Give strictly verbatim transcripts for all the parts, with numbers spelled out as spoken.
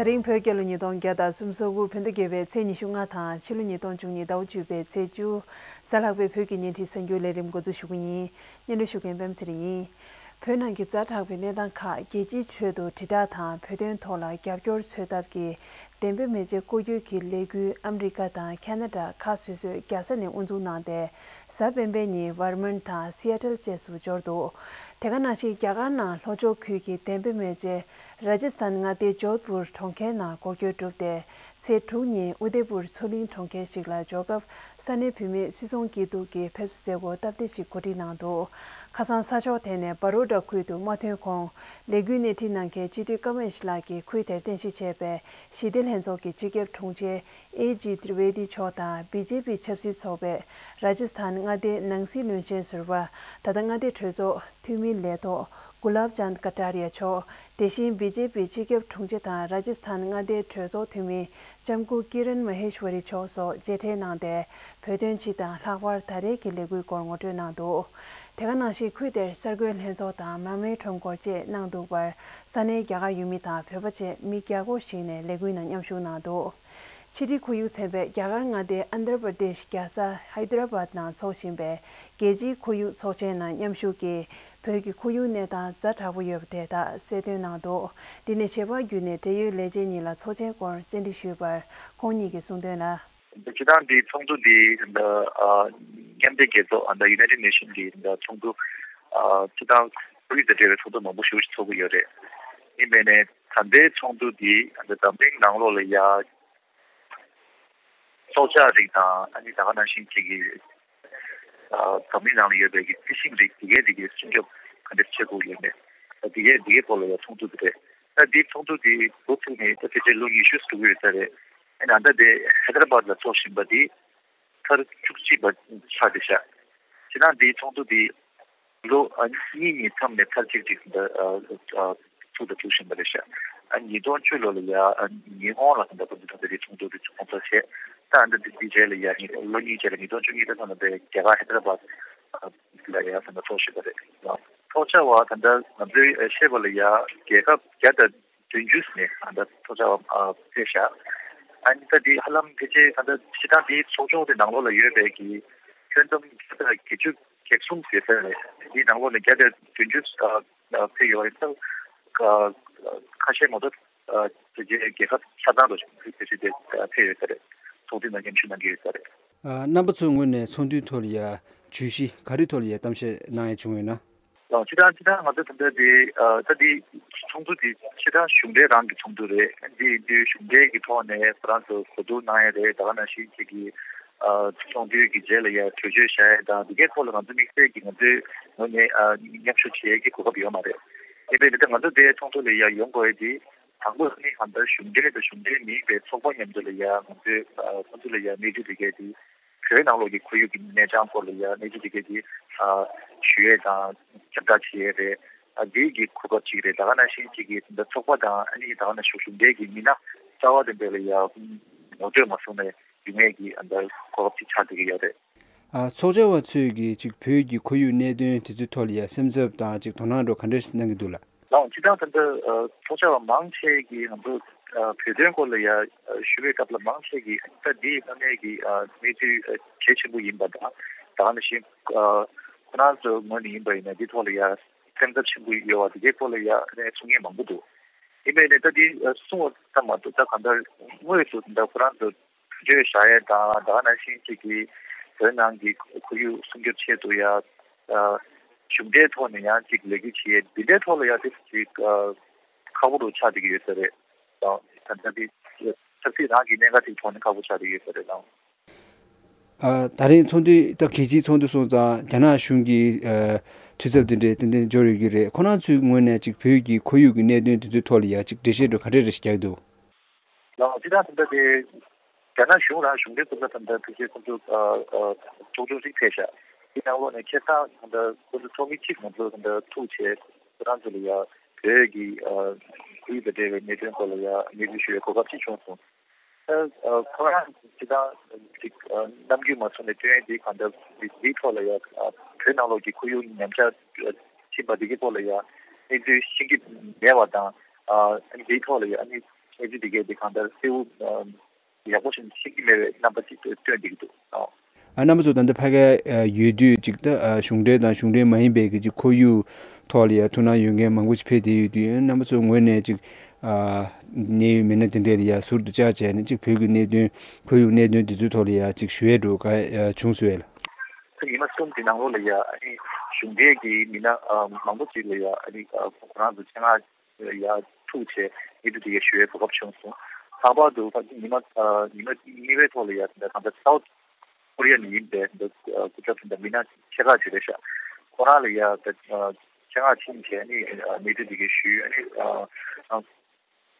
ད་རིང་བོད་རྒྱལ་ལོ་ཉིས་སྟོང་བརྒྱ་དང་སུམ་ཅུ་སོ་དགུ་བོད་ཟླ་བརྒྱད་པའི་ཚེས་ཉི་ཤུ་ལྔ་དང་ཕྱི་ལོ་ཉིས་སྟོང་བཅུ་གཉིས་ཟླ་བ་བཅུ་པའི་ཚེས་བཅུ། གཟའ་ལྷག་པའི་བོད་ཀྱི་ཉིན་བྲིས་གསར་འགྱུར་ལས་རིམ་འགོ་འཛུགས་ཞུ་གི་ཡིན། སྙན་སྒྲོན་ཞུ་མཁན་པད་མ་ཚེ་རིང་ཡིན། བོད་ནང་གི་ཛ་དྲག་པའི་གནས་སྟངས་ཁག་རྒྱལ་སྤྱིའི་ཁྲོད་དུ་དྲིལ་བསྒྲགས་དང་བོད་དོན་ཐོག་ལ་རྒྱབ་སྐྱོར་འཚོལ་ཐབས་ཀྱི་བདེན་པའི་མེ་ལྕེ་བསྐོར་རྒྱུའི་གི་ལས་འགུལ་ཨ་མི་རི་ཀ་དང་ཁ་ན་ཌ་ཁག་སོ་སོས་རྒྱལ་ས་ནས་དབུ་འཛུགས་གནང་སྟེ། གཟའ་སྤེན་པའི་ཉིན་ཝར་མན་དང་སི་ཨེ་ཊལ་བཅས་སུ་འབྱོར་འདུག་དེ་ག་ནང་བཞིན་རྒྱ་གར་ནང་ལྷོ་ཕྱོགས་ཁུལ་གྱི་བདེན་པའི་མེ་ལྕེ་ར་ཇི་སི་ཐན་མངའ་སྡེའི་ཇོད་པུར་གྲོང་ཁྱེར་ནང་འགོག་རྒྱུ་གྲུབ་སྟེ། ཚེས་དྲུག་ཉིན་ཨུ་དེ་པུར་མཚོ་གླིང་གྲོང་ཁྱེར་ཞིག་ལ་འབྱོར་སྐབས་ས་གནས་བུད་མེད་སུད་ཚོང་སྐྱིད་སྡུག་གི་ཕེབས་བསུ་མཛད་སྒོ་སྟབས་བདེ་ཞིག་གོ་སྒྲིག་གནང་འདུག་ཁ་སང་ས་ཕྱོགས་དེ་ནས་བ་རོ་ཌ་ཁུལ་དུ་མ་ཐོན་གོང་ལས་འགུལ་སྣེ་ཁྲིད་གནང་མཁན་སྤྱི་འཐུས་ཀ་མེཤ་ལགས་ཀྱིས་ཁུལ་དེར་རྟེན་གཞི་བྱས་པའི་ཞི་བདེ་ལྷན་ཚོགས་ཀྱི་སྤྱི་ཁྱབ་དྲུང་ཆེ་ཨེ་ཇི་ཏྲི་ཝེ་ཏི་མཆོག་དང་བི་ཇེ་པི་ཆབ་སྲིད་ཚོགས་པའི་ར་ཇི་སི་ཐན་མངའ་སྡེའི་ནང་སྲིད་བློན་ཆེན་ཟུར་པ། ད་ལྟ་མངའ་སྡེ་གྲོས་ཚོགས་འཐུས་མི་ལས་ཐོག་གུ་ལབ་ཅན་ཀ་ཏ་རི་ཡ་མཆོག་དེ་བཞིན་བི་ཇེ་པི་སྤྱི་ཁྱབ་དྲུང་ཆེ་དང་ར་ཇི་སི་ཐན་མངའ་སྡེའི་གྲོས་ཚོགས་འཐུས་མི་ལྕམ་སྐུ་ཀི་རན་མ་ཧེ་ཤ་ཝ་རི་མཆོག་སོགས་མཇལ་འཕྲད་གནང་སྟེ། བོད་དོན་སྤྱི་དང་ལྷག་པར་ད་རེས་ཀྱི་ལས་འགུལ་སྐོར་ངོ་སྤྲོད་གནང་འདུག་དེ་ག་ནང་བཞིན་ཁུལ་དེར་གསར་འགོད་ལྷན་ཚོགས་དང་མར་མེའི་ཁྲོམ་སྐོར་བཅས་གནང་འདུག་པར་ས་གནས་རྒྱ་གར་ཡུལ་མི་དང་བོད་པ་བཅས་མི་བརྒྱ་སྐོར་ཞིག་ནས་ལས་འགུལ་ནང་མཉམ་ཞུགས་གནང་འདུག་ཕྱི་དྲིལ་ཁོར་ཡུག་ཚན་པས་རྒྱ་གར་མངའ་སྡེ་ཨན་དྷྲ་པར་དེཤ་རྒྱལ་ས་ཧའི་དྷ་ར་བཱད་ནང་འཚོགས་བཞིན་པའི་རྒྱལ་སྤྱིའི་ཁོར་ཡུག་ཚོགས་ཆེན་ནང་མཉམ་ཞུགས་ཀྱིས་བོད་ཀྱི་ཁོར་ཡུག་གནས་སྟངས་ཛ་དྲག་པོ་ཡོད་པ་དེ་དག་གསལ་སྟོན་གནང་འདུག་འདི་ནས་བྱེད་པ་བརྒྱུད་ནས་འབྲེལ་ཡོད་ལས་བྱེད་གཉིས་ལ་ཚོགས་ཆེན་སྐོར་བཅར་འདྲི་ཞུས་པར་ཁོང་གཉིས་ཀྱིས་གསུངས་དོན་ལ། སྤྱིར་བཏང་འདིའི་ཚོགས་འདུ་འདི་འདི་ཨ་མཉམ་འབྲེལ་རྒྱལ་ཚོགས་འདི་United Nation གི་འདི་ཚོགས་འདུ་ཨ་སྤྱིར་བཏང་ཁོར་ཡུག་དང་འབྲེལ་བའི་ཚོགས་འདུ་མང་པོ་ཞིག་ཚོགས་ཀྱི་ཡོད་རེད། ཡིན་པས་ནས་ད་ལྟའི་ཚོགས་འདུ་འདི་འཛམ་གླིང་ནང་ལོགས་ལ་ཡ་སྲོག་ཆགས་རིགས་དང་ཨ་ནི་ད་ག་ནང་བཞིན་གཅིག་གི་འཛམ་གླིང་ནང་ལ་ཡོད་པའི་གི་རྩི་ཤིང་རིགས་དེ་གའི་དེ་གའི་སྲུང་སྐྱོབ་ག་འདྲ་བྱེད་དགོས་ཡོད་མེད་དེ་གའི་དེ་གའི་སྐོར་ལ་ཡ་ཚོགས་འདུ་དེ་རེད། ད་འདིའི་ཚོགས་འདུ་འདི་འགོ་ཚུགས་ནས་ད་དེ་རྗེས་ལོ་ཉི་ཤུ་ཟིན་གྱི་ཡོད་ས་རེད། ཨ་ནི་ད་ལྟ་དེ་ཧེ་དར་བཱད་ལ་ཚོགས་བཞིན་པ་འདི་ཚར་བཅུ་གཅིག་པ་ཆགས་བསྡད་ཤག་ཁྱེད་རང་འདིའི་ཚོགས་འདུ་འདི་ལོ་ཨ་གཉིས་གཉིས་མཚམས་ནས་ཚར་གཅིག་གཅིག་འདི་ཚུགས་དང་ཚུགས་བཞིན་པ་རེད་ཤག་ཨ་ཉིས་སྟོང་བཅུ་ལོ་ལ་ཡ་ཨ་ཉི་ཧོང་ལ་ད་ལྟ་བར་དུ་ད་ལྟ་འདིའི་ཚོགས་འདུ་འདི་ཚོགས་ཚར་བྱས། ད་ཨ་ད་འདི་འདི་རྗེས་ལ་ཡ་ཉིས་ལོ་གཉིས་རྗེས་ལ་ཉིས་སྟོང་བཅུ་གཉིས་ལ་ད་ལྟ་རྒྱ་གར་ཧེ་དར་བཱད་ལ་ཡ་ད་ལྟ་ཚོགས་བཞིན་པ་རེད། ཚོགས་བཅར་བ་ད་ལྟ་ང་ཚོའི་ཤེས་པ་ལ་ཡ་རྒྱལ་ཁབ་བརྒྱ་དང་བདུན་ཅུ་ནས་ཨ་ད་ཚོགས་བཅར་བ་ཕེབས་ཤག་ཨ་ནི་ད་འདི་ཧ་ལམ་ཕལ་ཆེར་ད་ལྟ་སྤྱིར་བཏང་འདིའི་ཚོགས་ཆུང་དེ་ནང་ལོགས་ལ་ཡོད་པའི་གི་ཁྱོན་བསྡོམས་བརྒྱ་དང་བརྒྱད་ཅུ་གྱ་གསུམ་ཟེར་ས་རེད། འདིའི་ནང་ལོགས་ནས་བརྒྱ་དང་བདུན་ཅུ་ཕེབས་ཡོད་རེད། ད་ཁ་ཤས་མ་གཏོགས་ཕལ་ཆེར་རྒྱལ་ཁབ་ཆ་ཚང་དུ་ཕལ་ཆེར་དེ་ཕེབས་ཡོད་ས་རེད། ཚོགས་འདུའི་ནང་མཉམ་ཞུགས་གནང་གི་ཡོད་ས་རེད། རྣམ་པ་ཚོའི་ངོས་ནས་ཚོགས་འདུའི་ཐོག་ལ་ཡ་བརྗོད་གཞི་ག་རེ་ཐོག་ལ་ཡ་གཏམ་བཤད་གནང་ཡ་བྱུང་ཡོད་ན། ལགས་སྤྱིར་བཏང་སྤྱིར་བཏང་ང་ཚོ་ད་ལྟ་འདི་ཨ་ད་འདི་ཚོགས་འདུ་འདི་སྤྱིར་བཏང་གཞུང་འབྲེལ་རང་གི་ཚོགས་འདུ་རེད། འདི་འདི་གཞུང་འབྲེལ་གྱི་ཐོག་ནས་ཁོ་རང་ཚོ་གོ་བསྡུར་གནང་ཡ་རེད། ད་ག་ནང་བཞིན་ཅིག་གི་ཨ་ཚོགས་འདུའི་གི་རྗེས་ལ་ཡ་གྲོས་ཆོད་བཞག་ཡ་དང་འདི་གའི་ཐོག་ལ་ང་ཚོ་དམིགས་བསལ་གྱི་ང་ཚོའི་ངོས་ནས་ཨ་མཉམ་ཞུགས་བྱེད་ཡ་གི་གོ་སྐབས་ཡོད་མ་རེད། ཡིན་པས་འདི་ལྟར་ང་ཚོ་འདིའི་ཚོགས་འདུ་ལ་ཡ་ཡོང་དགོས་ཡ་འདི་དང་པོ་ནི་གང་ལྟར་གཞུང་འབྲེལ་དང་གཞུང་འབྲེལ་མིན་པའི་ཚོགས་པ་མཉམ་དུ་ལ་ཡ་ང་ཚོའི་ཨ་ཁོང་ཚོ་ལ་ཡ་གནས་ཚུལ་འདི་གའི་འདི། བོད་ནང་ལོགས་ཀྱི་ཁོར་ཡུག་གི་གནས་སྟངས་སྐོར་ལ་ཡང་གནས་ཚུལ་དེ་གའི་དེ་ཨ་ཞུ་ཡས་དང་ཁྱབ་བསྒྲགས་བྱེད་ཡས་རེད། ཨ་འདིའི་གི་གོ་སྐབས་ཅིག་རེད། ད་ག་ནང་བཞིན་ཅིག་གི་ད་ཚོགས་པ་དང་ཨ་ནི་ད་ག་ནང་བཞིན་གཞུང་འབྲེལ་གྱི་མི་སྣ་རྩ་བ་དེ་འདྲ་ལ་ཡང་ངོ་སྤྲོད་མ་སོང་ནས་ཡོང་ཡས་ཀྱི་ཨ་འདྲ་གོ་སྐབས་ཅིག་ཆགས་བསྡད་ཀྱི་ཡོད་རེད། ཨ་ཚོགས་བཅར་བ་ཚོས་ཀྱི་ཅིག་བོད་ཀྱི་ཁོར་ཡུག་གནད་དོན་དེ་ཚོའི་ཐོག་ལ་ཡང་སེམས་འཚབ་དང་ཅིག་དོ་སྣང་འདྲ་ག་འདྲ་གནང་གི་འདུག་ལགས། ལགས་སྤྱིར་བཏང་ད་ལྟ་ཨ་ཚོགས་བཅར་བ་མང་ཆེ་གིས་ང་ཚོ་ཨ་བོད་དོན་སྐོར་ལ་ཡ་ཨ་ཞུ་བའི་སྐབས་ལ་མང་ཆེ་གིས་ད་འདི་སྔ་མའི་གི་ཨ་གནས་ཚུལ་ཨ་གལ་ཆེན་པོ་ཡིན་པ་དང་ད་ག་ནང་བཞིན་ཨ་ཁོ་རང་ཚོའི་ངོས་ནས་ཡིན་པ་ཡིན་ན་འདི་ཐོག་ལ་ཡ་སེམས་འཚབ་ཆེན་པོ་ཡོད་པ་འདི་གའི་སྐོར་ལ་ཡ་ཨ་ནི་གསུང་མཁན་མང་པོ་འདུག་ཡིན་པས་ནས་ད་འདི་ཨ་གསུང་བ་ཙམ་མ་གཏོགས་ད་གང་ལྟར་དངོས་སུ་ད་ཁོ་རང་ཚོ་གྲོས་བཞག་ཡས་དང་ད་ག་ནང་བཞིན་གཅིག་གིས་བོད་ནང་གི་ཁོར་ཡུག་སྲུང་སྐྱོབ་ཆེད་དུ་ཡ་ཨ་གཞུང་འབྲེལ་ཐོག་ནས་ཡང་གཅིག་ལས་འགུལ་བྱེད་ཡས་འདི་འདྲའི་ཐོག་ལ་ཡང་དེ་གཅིག་ཨ་ཁག་པོ་རུ་ཆགས་བསྡད་ཀྱི་ཡོད་ས་རེད། ད་ད་ལྟ་དེ་ཆབ་སྲིད་རང་གི་གནད་འགག་ཅིག་ཐོག་ནས་ཁག་པོ་ཆགས་བསྡད་ཀྱི་ཡོད་ས་རེད་ལགས། ཨ་ད་རིང་ཚོགས་འདུ་ད་གལ་ཆེའི་ཚོགས་འདུ་སོང་ཙང་རྒྱ་ནག་གཞུང་གི་ཨ་འཐུས་ཚབ་དེ་འདྲས་ཏན་ཏན་འབྱོར་ཡོད་ཀྱི་རེད། ཁོ་རང་ཚོའི་ངོས་ནས་ཅིག་བོད་ཀྱི་ཁོར་ཡུག་གི་གནད་དོན་དེ་ཚོའི་ཐོག་ལ་ཡང་ཅིག་འགྲེལ་བཤད་འདྲ་ག་འདྲས་རེ་ཞིག་རྒྱག་གི་འདུག་ལགས་སྤྱིར་བཏང་ད་ལྟ་དེ་རྒྱ་ནག་གཞུང་རང་གཞུང་འབྲེལ་ཐོག་ལ་ད་ལྟ་ཕལ་ཆེར་ཁོང་ཚོ་ཨ་ཨ་ཚོགས་ཆུང་གཅིག་ཕེབས་ཤག་དེ་ནང་ལོགས་ནས་ཁེ་སང་ད་ལྟ་ཁོང་ཚོ་ཚོགས་མི་གཅིག་ང་ཚོ་ད་ལྟ་ཐུག་བྱས་ཁོ་རང་ཚོ་ལ་ཡ་བོད་ཀྱི་ཨ་ཁོར་ཡུག་དང་འབྲེལ་བའི་གནད་དོན་སྐོར་ལ་ཡ་གནས་ཚུལ་ཞུ་བའི་གོ་སྐབས་ཅིག་བྱུང་སོང་། ད་ཨ་ཁོ་རང་སྤྱིར་བཏང་ཅིག་ཨ་ནམ་རྒྱུན་མ་སོང་ནས་སྐྱོན་འདི་གང་འདྲ་འདི་འདིའི་ཐོག་ལ་ཡ་ཨ་བོད་ནང་ལོགས་ཀྱི་ཁོར་ཡུག་ཉམས་ཆག་ཕྱིན་པ་འདི་གའི་སྐོར་ལ་ཡ་གནས་ཚུལ་ཤེས་ཀྱི་མེད་པ་དང་ཨ་འདིའི་ཐོག་ལ་ཡ་ཨ་ནི། གནས་ཚུལ་དེ་གའི་དེ་གང་ལྟར་གསལ་པོ་ཡག་པོ་ཞིག་ཤེས་ཀྱི་མེད་པའི་རྣམ་པ་ཅིག་སྟོན་བསྡད་ཀྱི་འདུག་ཨོ། ཨ། རྣམ་པ་ཚོ་ད་ལྟ་ཕ་གིར་ཡོད་དུས་ཅིག་ད་གཞུང་འབྲེལ་དང་གཞུང་འབྲེལ་མ་ཡིན་པའི་གི་ཅིག་ཁོར་ཡུག་ཐོག་ལ་ཡ་ཐུགས་སྣང་ཡོད་མཁན་མང་པོ་ཞིག་ཕེབས་བསྡད་ཡོད་དུས། རྣམ་པ་ཚོའི་ངོས་ནས་ཅིག་གནད་ཡོད་མི་སྣ་དེ་འདྲས་ལ་ཡ་ཟུར་དུ་བཅར་བྱས་ནས་ཅིག་བོད་ཀྱི་གནད་དོན་ཁོར་ཡུག་གནད་དོན་དེ་ཚོའི་ཐོག་ལ་ཡ་ཅིག་ཞུ་ཡས་འགྲོ་ག་བྱུང་སོང་བས་ལ། ཉི་མ་གསུམ་གྱི་ནང་ལོགས་ལ་ཡ་ཨ་ནི་གཞུང་འབྲེལ་གྱི་མི་སྣ་མང་པོ་ཞིག་ལ་ཡ་ཨ་ནི་ཁོ་རང་ཚོ་ཆེད་མངགས་ཡར་ཐུག་བྱས་གནས་ཚུལ་དེ་གའི་ཞུ་ཡས་གོ་སྐབས་བྱུང་སོང་། ལྷག་པར་དུ་ད་ཉི་མ་ཉི་མ་གཉིས་པའི་ཐོག་ལ་ཡ་ད་ལྟ་སའུ་ཐི་ཀོ་རི་ཡ་ནས་ཡིན་པའི་ད་སྐུ་ཚབ་དང་མི་སྣ་ཆེ་ཁག་ཅིག་རེད་ཤག་ཁོ་རང་ལ་ཡ་ད་ཆེད་མངགས་ཕྱིན་བྱས་ནས་གནས་ཚུལ་དེ་གའི་ཞུས། ཨ་ནི་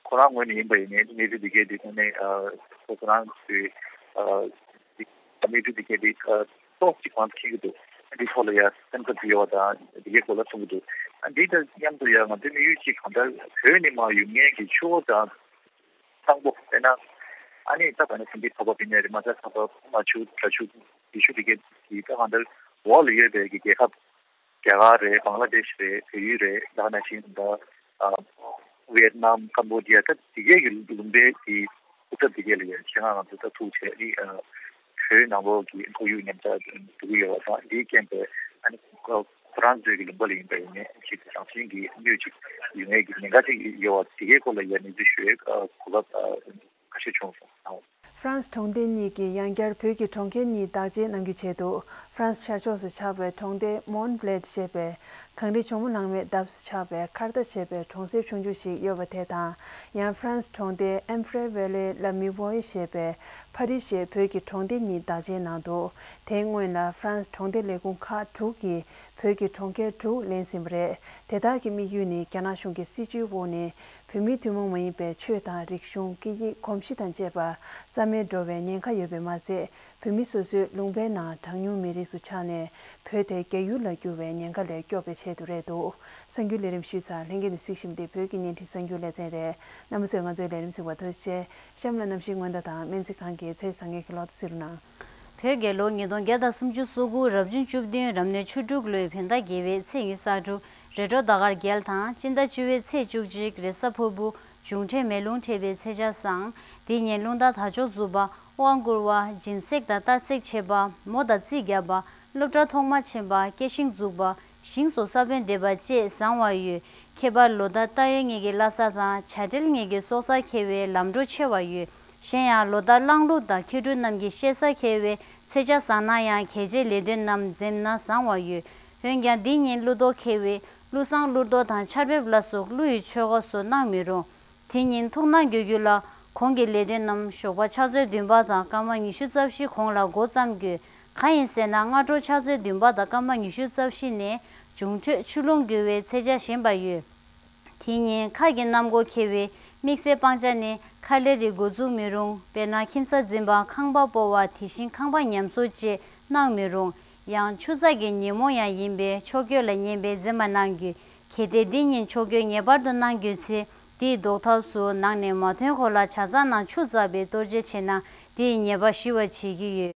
ཁོ་རང་ངོས་ནས་ཡིན་པ་ཡིན་ནའི་གནས་ཚུལ་འདི་གའི་འདི་ཁོ་ནས་ཁོ་ཁོ་རང་ཚོའི་གནས་ཚུལ་འདི་གའི་འདི་ཏོག་ཙམ་མང་དུ་ཁེལ་གྱི་འདུག་འདི་ཐོག་ལ་ཡ་སེམས་འཚབ་ཡོད་པ་དང་འདི་གའི་སྐོར་ལ་གསུང་གི་འདུག་འདི་དང་མཉམ་དུ་ཡ་ང་ཚོའི་དམིགས་ཡུལ་གཅིག་གང་ལྟར་བོད་ནས་མར་ཡོང་མཁན་གྱི་ཆུ་བོ་དང་གཙང་པོ་དཔེར་ན་ཨ་ནི་ད་ག་ནས་ཟིན་གྱི་ཐོག་པ་ཕི་ནས་རི་མ་ཚ་ཐོག་པ་མ་ཆུ་བྲག་ཆུ་འདི་ཆུ་འདི་གའི་འདི་ད་གང་ལྟར་འོག་ལ་ཡོད་པའི་གི་རྒྱལ་ཁབ། རྒྱ་གར་རེད། བང་ལ་དེཤ་རེད། བལ་ཡུལ་རེད། ད་ག་ནང་བཞིན་ད་ཨ་ཝི་ཡེད་ནམ། ཀམ་བོ་ཌི་ཡ། ད་དེ་གའི་གི་ལུང་པའི་གི་སྐུ་ཚབ་དེ་གའི་ལ་ཡ་ཆེད་མངགས་ང་ཚོ་ད་ཐུག་བྱས་ནི་ཨ་བོད་ནང་ལོགས་ཀྱི་ཁོར་ཡུག་ཉམས་ཆག་འགྲོ་གི་ཡོད་པ་དང་། དེའི་རྐྱེན་པས་ཨ་ནི་ཁོ་ཁོ་རང་ཚོའི་གི་ལུང་པ་ལ་ཡིན་པ་ཡིན་ནའི་ཅིག་རང་བཞིན་གྱི་གནོད་ཅིག་ཡོང་ཡས་ཀྱི་ཉེན་ཁ་ཅིག་ཡོད་པ་དེ་གའི་སྐོར་ལ་ཡ་གནས་ཚུལ་ཞུ་ཡས་གོ་སྐབས་ཁ་ཤས་བྱུང་སོང་། ཧྥ་རན་སི་གྲོང་སྡེ་གཉིས་ཀྱིས་ཡང་བསྐྱར་བོད་ཀྱི་གྲོང་ཁྱེར་གཉིས་བདག་གཅེས་གནང་རྒྱུའི་ཆེད་དུ། ཧྥ་རན་སི་ཤར་ཕྱོགས་སུ་ཆགས་པའི་གྲོང་སྡེ་མོན་བྷེལ་ཞེས་པའི་གངས་རི་ལྗོངས་མོ་ནང་མའི་འདབས་སུ་ཆགས་པའི་ཁར་ཏ་ཞེས་པའི་གྲོང་གསེབ་ཆུང་ཆུང་ཞིག་ཡོད་པ་དེ་དང་། ཡང་ཧྥ་རན་སི་གྲོང་སྡེ་ཨེམ་ཕྲེ་ཝེ་ལེ་ལ་མི་ཝོ་ཡེ་ཞེས་པའི་ཕ་རི་ཞེས་བོད་ཀྱི་གྲོང་སྡེ་གཉིས་བདག་གཅེས་གནང་འདུག་དེའི་སྔོན་ལ་ཧྥ་རན་སི་གྲོང་སྡེ་ལས་ཁུངས་ཁག་དྲུག་གིས་བོད་ཀྱི་གྲོང་ཁྱེར་དྲུག་ལེན་ཟིན་པ་རེད། དེ་དག་གི་དམིགས་ཡུལ་ནི་རྒྱ་ནག་གཞུང་གི་སྲིད་བྱུས་འོག་ནས། བོད་མིའི་ཐུན་མོང་མ་ཡིན་པའི་ཆོས་དང་རིག་གཞུང་། སྐད་ཡིག། གོམས་གཤིས་དང་བཅས་པ་རྩ་མེད་འགྲོ་བའི་ཉེན་ཁ་ཡོད་པས་མ་ཚད། བོད་མི་སོ་སོའི་ལུང་པའི་ནང་གྲངས་ཉུང་མི་རིགས་སུ་ཆགས་ནས་བོད་དེ་རྒྱ་ཡུལ་ལ་བསྒྱུར་བའི་ཉེན་ཁ་ལས་སྐྱོབ་པའི་ཆེད་དུ་རེད་འདུག་གསར་འགྱུར་ལས་རིམ་ཞུས་ཚར། ལྷན་རྒྱས་ནས་གཟིགས་བཞིན་པ་འདི་བོད་ཀྱི་བརྙན་འཕྲིན་གསར་འགྱུར་ལེ་ཚན་རེད། རྣམ་པ་ཚོས་ང་ཚོའི་ལས་རིམ་གཟིགས་པར་ཐུགས་རྗེ་ཆེ། གཤམ་ལ་གནམ་གཤིས་སྔོན་བརྡ་དང་སྨན་རྩིས་ཁང་གི་ཚེས་བཟང་ངན་གྱི་ལོ་ཐོ་གཟིགས་རོགས་གནང་། བོད་རྒྱལ་ལོ་ཉིས་སྟོང་བརྒྱ་དང་སུམ་ཅུ་སོ་དགུ་རབ་བྱུང་བཅུ་བདུན་རབ་གནས་ཆུ་འབྲུག་ལོའི་བོད་ཟླ་བརྒྱད་པའི་ཚེས་ཉི་ཤུ་རྩ་དྲུག་རེས་གྲོལ་ཟླ་སྐར་རྒྱལ་དང་། སྤྱི་ཟླ་བཅུ་པའི་ཚེས་བཅུ་གཅིག་རེས་གཟའ་ཕུར་བུ། འབྱུང་འཕྲོད་མེ་རླུང་འཕྲད་པའི་ཚེས་ཆ་བཟང་། དེ་ཉིན་རླུང་རྟ་དར་ལྕོག་འཛུགས་པ། དབང་བསྐུར་བ། སྦྱིན་སྲེག་དང་གཏར་སྲེག་བྱེད་པ། མོ་དང་རྩིས་རྒྱག་པ། སློབ་གྲྭ་ཐོག་མ་ཕྱིན་པ། སྐྱེ་ཤིང་འཛུགས་པ། ཞིང་སོགས་ས་བོན་འདེབས་པ་བཅས་བཟང་བ་ཡོད། ཁྱད་པར་ལོ་ཟླ་རྟ་གཡོན་ཉིན་གྱི་བླ་གཟའ་དང་བྱ་སྤྲེལ་ཉིན་གྱི་སྲོག་གཟའ་འཁེལ་བའི་ལམ་འགྲོ་ཆེ་བ་ཡོད། གཞན་ཡང་ལོ་ཟླ་གླང་ལུག་དང་མཁས་གྲུབ་རྣམས་ཀྱི་གཤེད་གཟའ་འཁེལ་བའི་ཚེས་ཆ་བཟང་ན་ཡང་གལ་ཆེའི་ལས་དོན་རྣམས་འཛེམས་ན་བཟང་བ་ཡོད། འོན་ཀྱང་འདི་ཉིན་ཀླུ་གཏོར་འཁེལ་བས་ཀླུ་བསང་ཀླུ་གཏོར་དང་ཆར་འབེབས་ལ་སོགས་ཀླུ་ཡི་ཆོས་གོས་སོགས་གནང་མི་རུང་། དེ་ཉིན་ཐུགས་སྣང་དགོས་རྒྱུ་ལ། གོང་གི་ལས་དོན་རྣམས་ཞོགས་པ་ཕྱག་ཚོད་བདུན་པ་དང་སྐར་མ་ཉི་ཤུ་རྩ་བཞི་གོང་ལ་འགོ་བརྩམ་དགོས། གང་ཡིན་ཟེར་ན། སྔ་དྲོ་ཕྱག་ཚོད་བདུན་པ་དང་སྐར་མ་ཉི་ཤུ་རྩ་བཞི་ནས་འབྱུང་འཕྲོད་ཆུ་རླུང་རྒྱུ་བའི་ཚེས་ཆ་ཞན་པ་ཡོད། དེ་ཉིན་མཁར་གྱི་གནམ་སྒོ་འཁེལ་བས་དམིགས་བསལ་སྤང་བྱ་ནི་ཁ་ལེ་རི་འགོ་འཛུགས་མི་རུང་། དཔེར་ན་ཁྱིམ་གསར་འཛིན་པ། ཁང་པ་སྤོ་བ། དེ་བཞིན་ཁང་པ་ཉམས་གསོ་བཅས་གནང་མི་རུང་། ཡང་ཆུ་ཚགས་ཀྱི་ཉིན་མོ་ཡང་ཡིན་པས་ཕྱོགས་སྐྱོད་ལ་སྙན་པས་འཛེམ་མ་གནང་རྒྱུ། གལ་ཏེ་འདི་ཉིན་ཕྱོགས་སྐྱོད་ངེས་པར་དུ་གནང་དགོས་ཚེ། དེའི་ཟློག་ཐབས་སུ་ནང་ནས་མ་ཐོན་གོང་ལ་ཇ་ཚགས་ནང་ཆུ་འཛག་པའི་གཏོར་བཅོས་བྱས་ན་དེའི་ཉེས་པ་ཞི་བར་བྱེད་ཀྱི་ཡོད།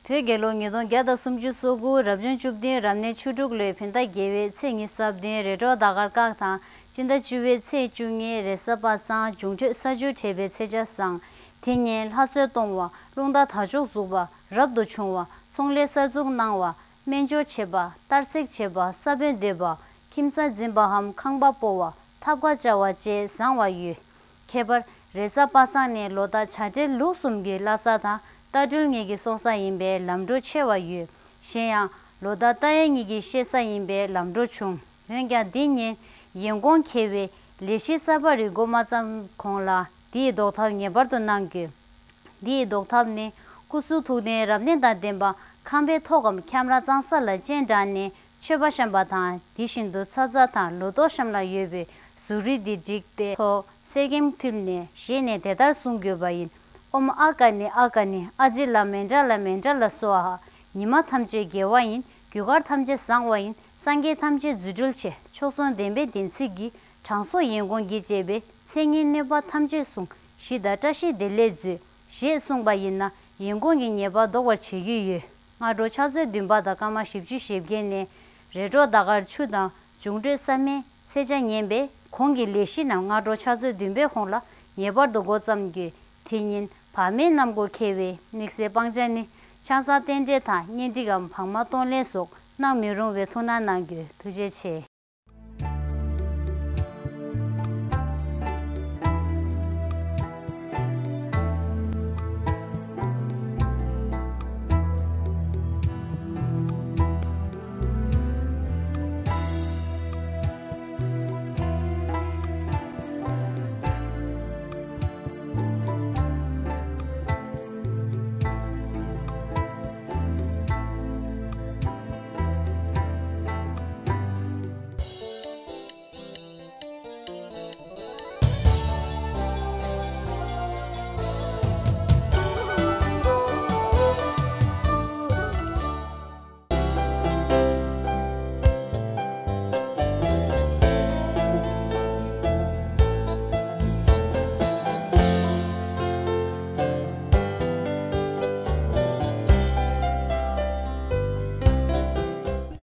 བོད་རྒྱལ་ལོ་ཉིས་སྟོང་བརྒྱ་དང་སུམ་ཅུ་སོ་དགུ་རབ་བྱུང་བཅུ་བདུན་རབ་གནས་ཆུ་འབྲུག་ལོའི་བོད་ཟླ་བརྒྱད་པའི་ཚེས་ཉི་ཤུ་རྩ་བདུན་རེས་གྲོལ་ཟླ་སྐར་སྐག་དང་། སྤྱི་ཟླ་བཅུ་པའི་ཚེས་བཅུ་གཉིས་རེས་གཟའ་པ་སངས། འབྱུང་འཕྲོད་ས་བཅུར་འཕྲད་པའི་ཚེས་ཆ་བཟང་། དེ་ཉིན་ལྷ་གསོལ་གཏོང་བ། རླུང་རྟ་དར་ལྕོག་འཛུགས་པ། རབ་ཏུ་བྱུང་བ། ཚོང་ལས་གསར་འཛུགས་གནང་བ། སྨན་སྦྱོར་བྱེད་པ། གཏར་སྲེག་བྱེད་པ། ས་བོན་འདེབས་པ། ཁྱིམ་གསར་འཛིན་པའམ་ཁང་པ་སྤོ་བ། ཐབ་ཀ་བཅའ་བ་བཅས་བཟང་བ་ཡོད། ཁྱད་པར་རེས་གཟའ་པ་སངས་ནི་ལོ་ཟླ་བྱ་སྤྲེལ་ལུག་གསུམ་གྱི་བླ་གཟའ་དང་རྟ་སྦྲུལ་གཉིས་ཀྱི་སྲོག་གཟའ་ཡིན་པས་ལམ་འགྲོ་ཆེ་བ་ཡོད། གཞན་ཡང་ལོ་ཟླ་རྟ་གཡས་གཉིས་ཀྱི་གཤེད་གཟའ་ཡིན་པས་ལམ་འགྲོ་ཆུང་། འོན་ཀྱང་འདི་ཉིན་ཡིན་གོང་འཁེལ་བས་ལས་གཞི་གསར་པ་རིགས་འགོ་མ་བརྩམས་གོང་ལ་འདིའི་ཟློག་ཐབས་ངེས་པར་དུ་གནང་དགོས། འདིའི་ཟློག་ཐབས་ནི། སྐུ་གསུང་ཐུགས་རྟེན་རབ་གནས་དང་ལྡན་པ་ཁང་པའི་ཐོག་གམ་ཁྱམས་ར་གཙང་ས་ལ་སྤྱན་དྲངས་ནས་མཆོད་པ་བཤམས་པ་དང་། དེ་བཞིན་དུ་ཚ་ཚ་དང་ལོ་ཏོག་གཤམ་ལ་ཡོད་པའི་གཟུགས་རིས་འདི་བསྒྲིགས་ཏེ་ཐོག་གསེར་སྐྱེམས་ཕུལ་ནས་བཞེས་ནས་དེ་ལྟར་གསུང་དགོས་པ་ཡིན། ཨོཾ་ཨ་ཀ་ནི་ཨ་ཀ་ནི་ཨ་ཇི་ལ་མེ་འདྲ་ལ་མེ་འདྲ་ལ་སྭཱ་ཧཱ། ཉི་མ་ཐམས་ཅད་དགེ་བ་ཡིན། རྒྱུ་སྐར་ཐམས་ཅད་བཟང་བ་ཡིན། སངས་རྒྱས་ཐམས་ཅད་རྫུ་འཕྲུལ་ཆེ། མཆོག་ཟུང་ལྡན་པའི་བདེན་ཚིག་གིས། དྲང་སྲོང་ཡིན་གོང་གིས་བཅས་པའི། མཚན་ཉིད་གནོད་པ་ཐམས་ཅད་བསྲུང་། ཞི་དང་བཀྲ་ཤིས་བདེ་ལེགས་མཛོད། ཞེས་གསུངས་པ་ཡིན་ན་ཡིན་གོང་གི་ཉེས་པ་ཟློག་པར་བྱེད་ཀྱི་ཡོད། སྔ་དྲོ་ཕྱག་ཚོད་བདུན་པ་དང་སྐར་མ་བཞི་བཅུ་ཞེ་བརྒྱད་ནས་རེས་གྲོལ་ཟླ་སྐར་ཆུ་དང་འབྱུང་འཕྲོད་ས་སྨད་ཚེས་ཆ་ངན་པས་ གོང་གི་ལས་གཞི་རྣམས་སྔ་དྲོ་ཕྱག་ཚོད་བདུན་པའི་གོང་ལ་ངེས་པར་དུ་འགོ་བརྩམ་རྒྱུ། དེ་ཉིན་བག་མེད་གནམ་སྒོ་ཁེལ་བའི་དམིགས་བསལ་སྤང་བྱ་ནི། ཆང་ས་རྟེན་འབྲེལ་དང་གཉེན་སྒྲིག་གམ་བག་མ་གཏོང་ལེན་སོགས་གནང་མི་རུང་བས་ཐུགས་སྣང་གནང་རྒྱུ། ཐུགས་རྗེ་ཆེ།